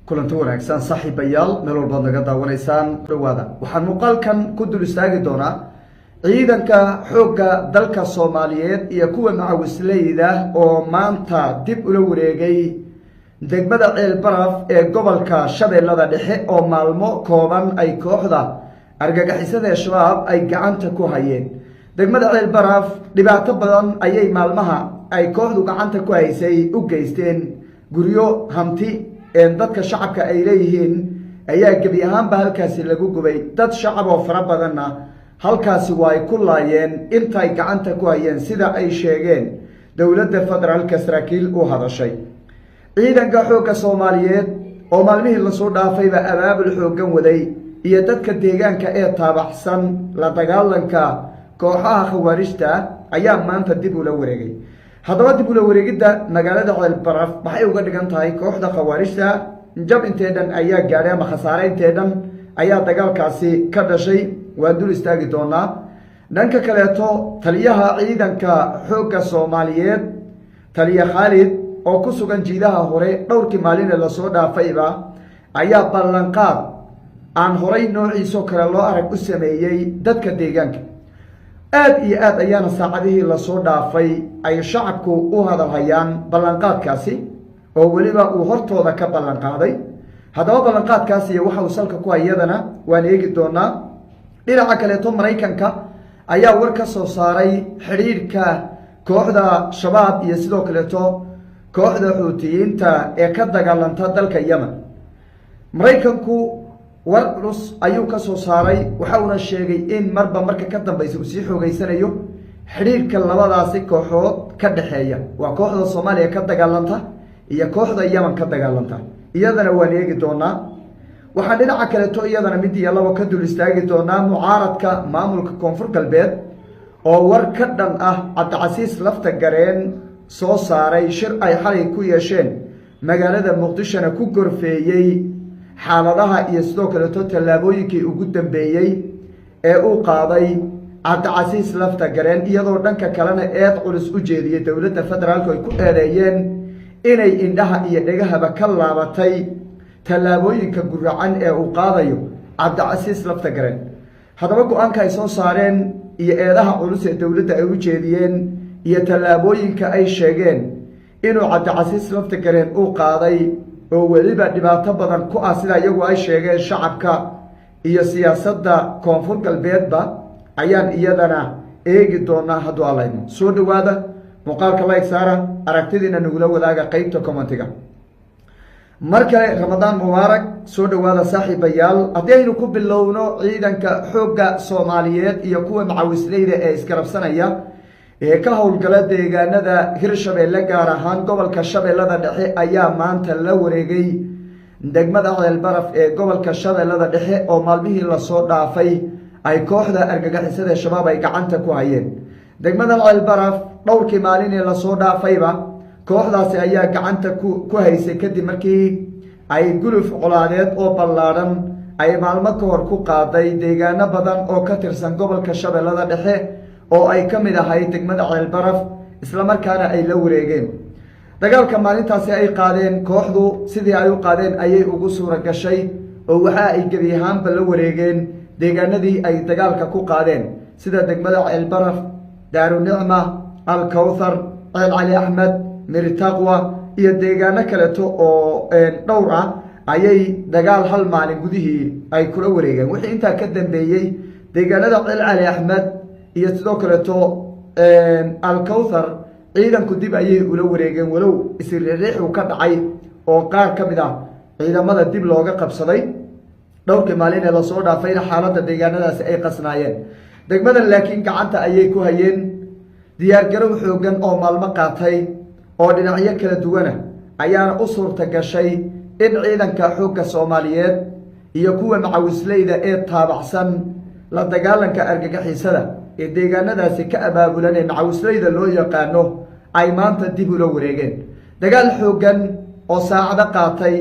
Kulanti wanaagsan, saaxiibayaal, meel walbaad naga daawanaysaan, dhawaada. Waxaan muuqaalkan ku dul istaagi doonaa ciidanka xoogga dalka Soomaaliyeed iyo kuwa macawisleyda oo maanta dib ula wareegay degmada Ceelbaraf ee gobolka Shabeellada Dhexe, oo maalmo kooban ay kooxda argagixisada Shabaab ay gacanta ku hayeen. Degmada Ceelbaraf dhibaato badan ayay maalmaha ay kooxdu gacanta ku haysay u geysteen. Guryo, hanti dadka shacabka ay leeyihiin ayaa gebi ahaanba halkaasi lagu gubay. Dad shacab oo fara badanna halkaasi waa ay ku laayeen intay gacanta ku hayeen, sida ay sheegeen dowladda federaalka saraakiil u hadashay. Ciidanka xoogga Soomaaliyeed oo maalmihii lasoo dhaafayba abaabul xooggan waday iyo dadka deegaanka ee taabaxsan la dagaalanka kooxaha khawaarijta ayaa maanta dib ula wareegay. Haddaba, dib ula wareegidda magaalada Ceelbaraf maxay uga dhigan tahay kooxda khawaarijta? Jab intee dhan ayaa gaadhay ama khasaare intee dhan ayaa dagaalkaasi ka dhashay? Waan dul istaagi doonaa. Dhanka kaleeto, taliyaha ciidanka xoogga Soomaaliyeed, taliya Khaalid, oo ku sugan jiidaha hore dhowrkii maaline lasoo dhaafayba, ayaa ballanqaad aan horay noociisoo kale loo arag u sameeyey dadka deegaanka. Aad iyo aad ayaana saacadihii lasoo dhaafay ay shacabku u hadalhayaan ballanqaadkaasi, oo weliba uu hortooda ka ballanqaaday. Haddaba, ballanqaadkaasi iyo waxa uu salka ku hayadana waan eegi doonaa. Dhinaca kaleeto, Maraykanka ayaa war ka soo saaray xidhiidhka kooxda Shabaab iyo sidoo kaleeto kooxda Xuutiyiinta ee ka dagaalanta dalka Yemen. Maraykanku war culus ayuu ka soo saaray, waxa uuna sheegay in marba marka ka dambeysa uu sii xoogeysanayo xidhiidhka labadaasi kooxood ka dhexeeya, waa kooxda Soomaaliya ka dagaalanta iyo kooxda Yemen ka dagaalanta. Iyadana waan eegi doonaa. Waxaan dhinaca kaleeto iyadana mid iyo labo ka dul istaagi doonaa mucaaradka maamulka Koonfur Galbeed oo war ka dhan ah Cabdicasiis Lafta Gareen soo saaray, shir ay xalay ku yeesheen magaalada Muqdishona ku gorfeeyey xaaladaha iyo sidoo kaleeto tallaabooyinkii ugu dambeeyey ee uu qaaday Cabdicasiis Lafta Gareen, iyadoo dhanka kalena eed culus u jeediyey dowladda federaalku, ay ku eedeeyeen inay indhaha iyo dhegahaba ka laabatay tallaabooyinka guracan ee uu qaadayo Cabdicasiis Lafta Gareen. Haddaba, go-aanka ay soo saareen iyo eedaha culus ee dowladda ay u jeediyeen iyo tallaabooyinka ay sheegeen inuu Cabdicasiis Lafta Gareen uu qaaday, oo weliba dhibaato badan ku ah, sida iyagu ay sheegeen, shacabka iyo siyaasadda Koonfur Galbeedba, ayaan iyadana eegi doonaa hadduu Alla idmo. Soo dhawaada, muuqaalka like saara, aragtidiina nagula wadaaga qeybta commentiga. Mar kale, Ramadaan mubaarak. Soo dhawaada, saaxiibayaal. Haddii aynu ku bilowno, ciidanka xoogga Soomaaliyeed iyo kuwa macawisleyda ee isgarabsanaya ee ka howlgala deegaanada Hirshabeelle, gaar ahaan gobolka Shabeellada Dhexe, ayaa maanta la wareegay degmada Ceelbaraf ee gobolka Shabeellada Dhexe, oo maalmihii lasoo dhaafay ay kooxda argagixisada Shabaab ay gacanta ku hayeen. Degmada Ceelbaraf dhowrkii maalin ee lasoo dhaafayba kooxdaasi ayaa gacanta ku haysay, kadib markii ay guluf colaadeed oo ballaadhan ay maalmo ka hor ku qaaday deegaano badan oo ka tirsan gobolka Shabeellada Dhexe, oo ay ka mid ahayd degmada Ceelbaraf, islamarkaana ay la wareegeen. Dagaalka maalintaasi ay qaadeen kooxdu, sidii ay u qaadeen ayay ugu suura gashay, oo waxa ay gebi ahaanba la wareegeen deegaanadii ay dagaalka ku qaadeen, sida degmada Ceelbaraf, Daarunicma, Alkawthar, Ceel Cali Axmed, Miritaqwa iyo deegaano kaleeto oo dhowr ah ayay dagaal hal maalin gudihii ay kula wareegeen. Wixii intaa ka dambeeyey, deegaanada Ceel Cali Axmed iyo sidoo kaleeto Alkawthar ciidanku dib ayay ula wareegeen, walow isriiriixu ka dhacay oo qaar ka mid ah ciidamada dib looga qabsaday. Dhowrkii maalin ee lasoo dhaafayna xaaladda deegaanadaasi ay qasnaayeen. Degmadan laakiin gacanta ayay ku hayeen. Diyaargarow xoogan oo maalmo qaatay oo dhinacyo kala duwana ayaana u suurta gashay in ciidanka xoogga Soomaaliyeed iyo kuwa macawisleyda ee taabacsan la dagaalanka argagixisada ee deegaanadaasi ka abaabulan ee macawisleyda loo yaqaano ay maanta dib ula wareegeen. Dagaal xooggan oo saacado qaatay,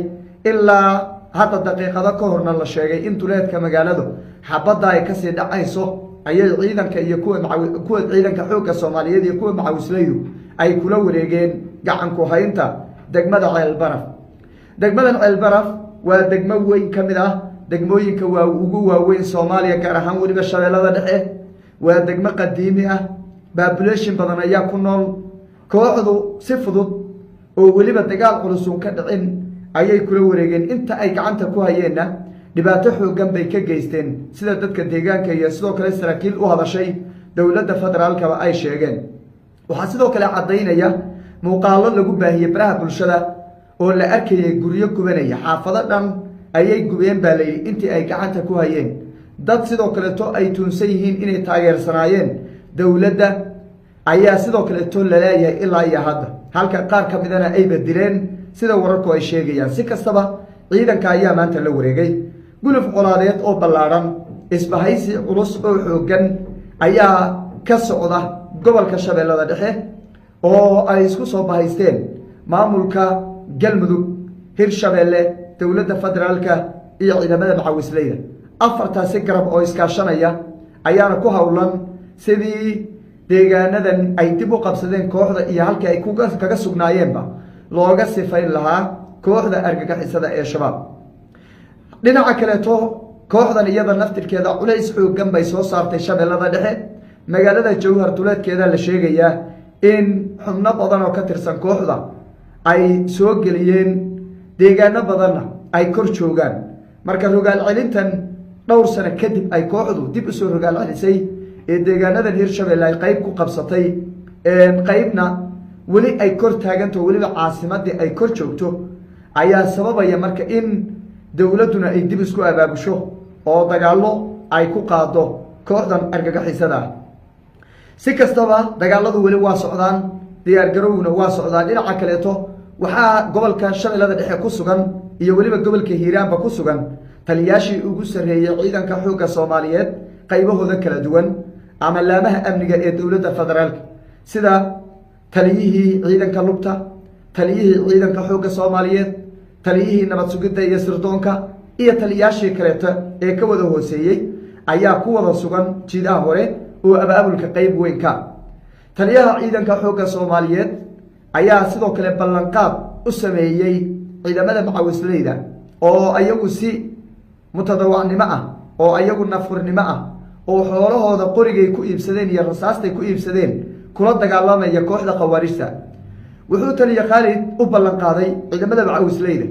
ilaa hadda daqiiqado ka horna la sheegay in duleedka magaaladu xabadda ay kasii dhacayso, ayay ciidanka iyo kuwa ciidanka xoogga Soomaaliyeed iyo kuwa macawisleydu ay kula wareegeen gacanku haynta degmada Ceelbaraf. Degmadan Ceelbaraf Waa degmo weyn, ka mid ah degmooyinka waa ugu waaweyn Soomaaliya, gaar ahaan weliba Shabeellada Dhexe. Waa degmo qadiimi ah, population badan ayaa ku nool. Kooxdu si fudud oo weliba dagaal culusun ka dhicin ayay kula wareegeen. Inta ay gacanta ku hayeenna dhibaato xooggan bay ka geysteen, sida dadka deegaanka iyo sidoo kale saraakiil u hadashay dowladda federaalkaba ay sheegeen. Waxaa sidoo kale caddaynaya muuqaallo lagu baahiyey baraha bulshada oo la arkayay guryo gubanaya. Xaafado dhan ayay gubeen baa layidhi intii ay gacanta ku hayeen. Dad sidoo kaleeto ay tuunsan yihiin inay taageersanaayeen dowladda ayaa sidoo kaleeto laleeyahay ilaa iyo hadda, halka qaar ka midana ay badileen, sida wararku ay sheegayaan. Si kastaba, ciidanka ayaa maanta la wareegay. Guluf colaadeed oo ballaadhan, isbahaysi culus oo xooggan ayaa ka socda gobolka Shabeellada Dhexe oo ay isku soo bahaysteen maamulka Galmudug, Hirshabeelle, dowladda federaalka iyo ciidamada macawisleyda. Afartaasi garab oo iskaashanaya ayaana ku howlan sidii deegaanadan ay dib u qabsadeen kooxda iyo halkii ay kaga sugnaayeenba looga sifayn lahaa kooxda argagixisada ee Shabaab. Dhinaca kaleeto, kooxdan iyada naftirkeeda culays xooggan bay soo saartay Shabeellada Dhexe. Magaalada Jowhar duleedkeeda la sheegayaa in xubno badan oo ka tirsan kooxda ay soo geliyeen, deegaano badanna ay kor joogaan. Marka rogaal celintan dhowr sano kadib ay kooxdu dib usoo rogaal celisay ee deegaanadan Hirshabelle ay qayb ku qabsatay, qaybna weli ay kor taagantaho, weliba caasimadii ay kor joogto, ayaa sababaya marka in dowladduna ay dib isku abaabusho oo dagaallo ay ku qaado kooxdan argagixisada ah. Si kastaba, dagaaladu weli waa socdaan, diyaargarowguna waa socdaan. Dhinaca kaleeto, waxaa gobolka Shabeellada Dhexe ku sugan iyo weliba gobolka Hiiraanba ku sugan taliyaashii ugu sarreeyey ciidanka xoogga Soomaaliyeed qaybahooda kala duwan ama laamaha amniga ee dowladda federaalka, sida taliyihii ciidanka lugta, taliyihii ciidanka xoogga Soomaaliyeed, taliyihii nabad sugidda iyo sirdoonka iyo taliyaashii kaleeto ee ka wada hooseeyey ayaa ku wada sugan jiidaha hore oo abaabulka qeyb weyn ka. Taliyaha ciidanka xoogga Soomaaliyeed ayaa sidoo kale ballanqaad u sameeyey ciidamada macawisleyda oo ayagu si mutadawacnimo ah oo ayagu nafurnimo ah oo xoolahooda qorigay ku iibsadeen iyo rasaastay ku iibsadeen kula dagaalamaya kooxda khawaarijta. Wuxuu taliye Khaalid u ballanqaaday ciidamada macawisleyda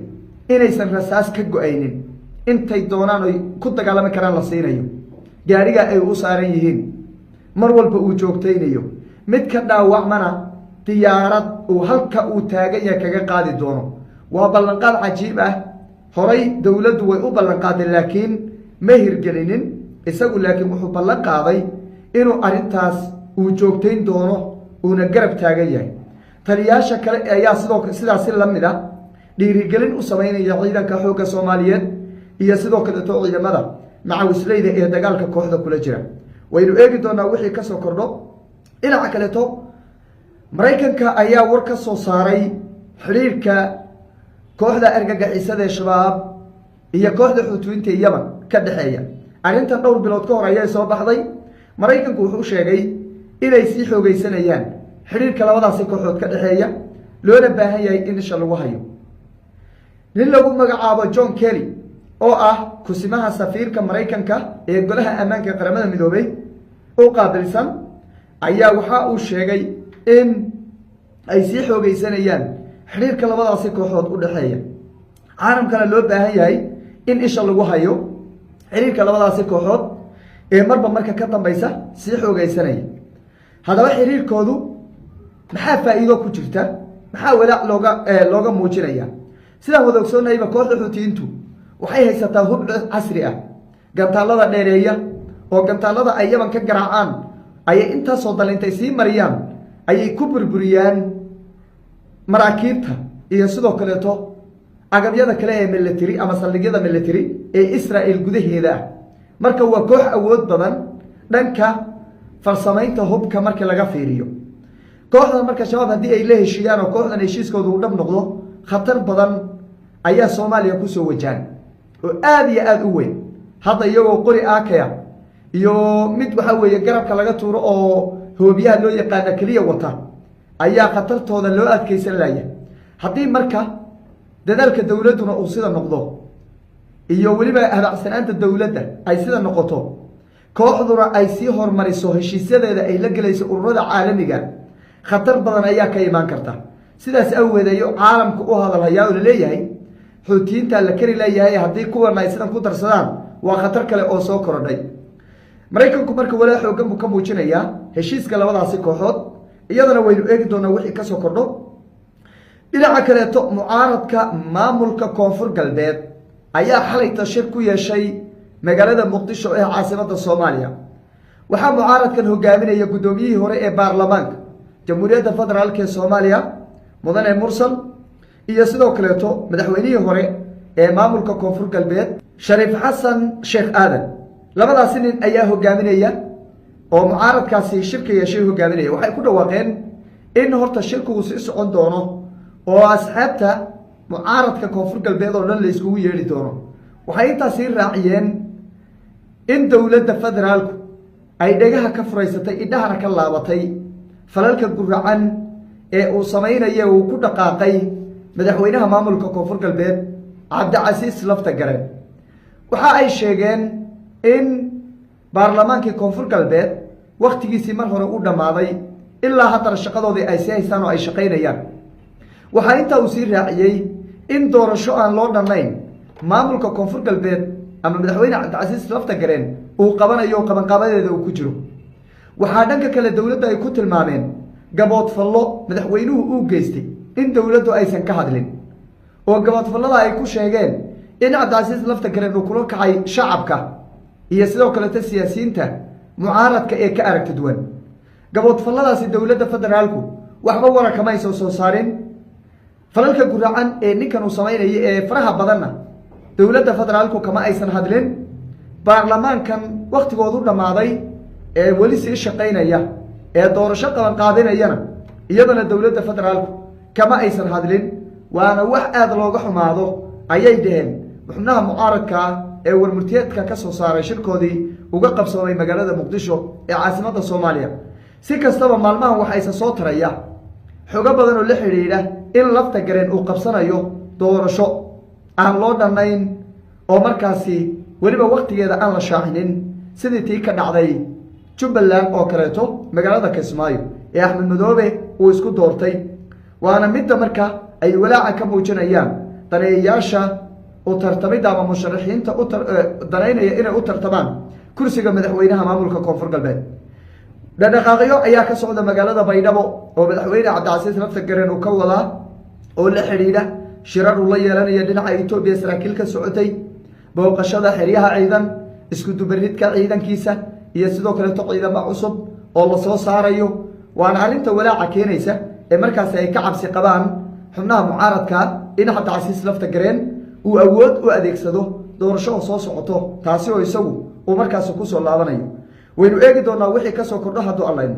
inaysan rasaas ka go-aynin, intay doonaan oy ku dagaalami karaan la siinayo, gaariga ay u saaran yihiin mar walba uu joogtaynayo, mid ka dhaawacmana diyaarad uu halka uu taagan yahay kaga qaadi doono. Waa ballanqaad cajiib ah. Horay dowladdu way u ballanqaaday, laakiin ma hirgelinin. Isagu laakiin wuxuu ballan qaaday inuu arrintaas uu joogtayn doono, uuna garab taagan yahay. Taliyaasha kale ayaa sidoo sidaasi la mid a dhiirigelin u samaynaya ciidanka xoogga Soomaaliyeed iyo sidoo kaleeto ciidamada macawisleyda ee dagaalka kooxda kula jira. Waynu eegi doonaa wixii kasoo kordho. Dhinaca kaleeto, Maraykanka ayaa war ka soo saaray xidhiirka kooxda argagixisada ee Shabaab iyo kooxda Xuutiyiinta Yemen ka dhexeeya. Arrintan dhowr bilood ka hor ayay soo baxday. Maraykanku wuxuu sheegay inay sii xoogeysanayaan xidhiirka labadaasi kooxood ka dhexeeya, loona baahan yahay in isha lagu hayo. Nin lagu magacaabo John Kelly oo ah kusimaha safiirka Maraykanka ee Golaha Ammaanka Qaramada Midoobey u qaabilsan ayaa waxa uu sheegay in ay sii xoogeysanayaan xidhiirka labadaasi kooxood u dhexeeya, caalamkana loo baahan yahay in isha lagu hayo xiriirka labadaasi kooxood ee marba marka ka dambaysa sii xoogeysanaya. Haddaba, xiriirkoodu maxaa faa'iido ku jirta? Maxaa walaac looga muujinaya? Sidaan wada ogsoonnahayba, kooxda Xuutiyiintu waxay haysataa hub casri ah, gantaalada dheereeya, oo gantaalada ay Yaman ka garaacaan ayay intaasoo dal intay sii mariyaan ayay ku burburiyaan maraakiibta iyo sidoo kaleeto agabyada kale ee military ama saldhigyada military ee Israel gudaheeda ah. Marka waa koox awood badan dhanka farsamaynta hubka marka laga fiiriyo. Kooxdan marka Shabaab haddii ay la heshiiyaan oo kooxdan heshiiskooda uu dhab noqdo, khatar badan ayaa Soomaaliya kusoo wajahan oo aada iyo aada u weyn. Hadda iyagoo qori aakaya iyo mid waxaa weeye garabka laga tuuro oo hoobiyaha loo yaqaana keliya wata ayaa khatartooda loo adkeysan laya. Haddii marka dadaalka dowladduna uu sida noqdo Iyo weliba habacsanaanta dowladda ay sida noqoto, kooxduna ay sii hormariso heshiisyadeeda ay la gelayso ururada caalamiga, khatar badan ayaa ka imaan karta. Sidaas awgeed ayu caalamka u hadalhayaa oo laleeyahay Xuutiyiintaa la kari leeyahay, haddii kuwana ay sidan ku darsadaan waa khatar kale oo soo korodhay. Maraykanku marka walaa xoogan buu ka muujinayaa heshiiska labadaasi kooxood, iyadana waynu eegi doonaa wixii kasoo kordho. Dhinaca kaleeto, mucaaradka maamulka Koonfur Galbeed ayaa xalayta shir ku yeeshay magaalada Muqdisho ee caasimada Soomaaliya. Waxaa mucaaradkan hogaaminaya guddoomiyihii hore ee baarlamaanka Jamhuuriyadda Federaalk ee Soomaaliya, Mudane Mursal, iyo sidoo kaleeto madaxweynihii hore ee maamulka Koonfur Galbeed, Shariif Xasan Sheekh Aadan. Labadaasi nin ayaa hogaaminaya oo mucaaradkaasi shirka yeeshay hogaaminaya. Waxay ku dhawaaqeen in horta shirku sii socon doono oo asxaabta mucaaradka Koonfur Galbeed oo dhan la iskugu yeedhi doono. Waxay intaasii raaciyeen in dowladda federaalku ay dhegaha ka furaysatay, indhahana ka laabatay falalka guracan ee uu samaynaye uu ku dhaqaaqay madaxweynaha maamulka Koonfur Galbeed, Cabdicasiis Lafta Gareen. Waxa ay sheegeen in baarlamaankii Koonfur Galbeed wakhtigiisii mar hore u dhammaaday, ilaa haddana shaqadoodii ay sii haystaan oo ay shaqaynayaan. Waxaa intaa uu sii raaciyey in doorasho aan loo dhannayn maamulka Koonfur Galbeed ama madaxweyne Cabdicasiis Lafta Gareen uu qabanayo, qabanqaabadeeda uu ku jiro. Waxaa dhanka kale dowladda ay ku tilmaameen gaboodfallo madaxweynuhu uu geystay in dowladdu aysan ka hadlin, oo gaboodfallada ay ku sheegeen in Cabdicasiis Lafta Gareen uu kula kacay shacabka iyo sidoo kaleeta siyaasiyiinta mucaaradka ee ka aragti duwan. Gaboodfalladaasi dowladda federaalku waxba waran kamaysan soo saarin. Falalka guracan ee ninkan uu samaynaya ee faraha badanna dowladda federaalku kama aysan hadlin. Baarlamaankan waktigoodu dhammaaday ee weli sii shaqaynaya ee doorasho qabanqaabinayana, iyadana dowladda federaalku kama aysan hadlin, waana wax aada looga xumaado, ayay dhaheen xubnaha mucaaradkaa ee warmurtiyeedka ka soo saaray shirkoodii uga qabsoomay magaalada Muqdisho ee caasimadda Soomaaliya. Si kastaba, maalmahan waxayse soo taraya xogo badan oo la xidhiidha in Lafta Gareen uu qabsanayo doorasho aan loo dhannayn oo markaasi weliba waktigeeda aan la shaacinin, sidii tii ka dhacday Jubbaland oo kaleeto magaalada Kismaayo ee Axmed Madoobe uu isku doortay. Waana midda marka ay walaaca ka muujinayaan daneeyayaasha u tartamidda ama musharaxiinta u danaynaya inay u tartamaan kursiga madaxweynaha maamulka Koonfur Galbeed. Dhaqdhaqaaqyo ayaa ka socda magaalada Baydhabo oo madaxweyne Cabdicasiis Lafta Gareen uu ka wadaa oo la xidhiidha shirar uu la yeelanaya dhinaca Etoobiya saraakiil ka socotay, booqashada xeryaha ciidan, isku dubaridka ciidankiisa iyo sidoo kaleeto ciidamo cusub oo lasoo saarayo. Waana arrinta walaaca keenaysa ee markaasi ay ka cabsi qabaan xubnaha mucaaradka in Cabdicasiis Lafta Gareen uu awood u adeegsado doorasho oo soo socoto, taasi oo isagu uu markaasi kusoo laabanayo. Waynu eegi doonaa wixii kasoo kordho hadduu Allayno.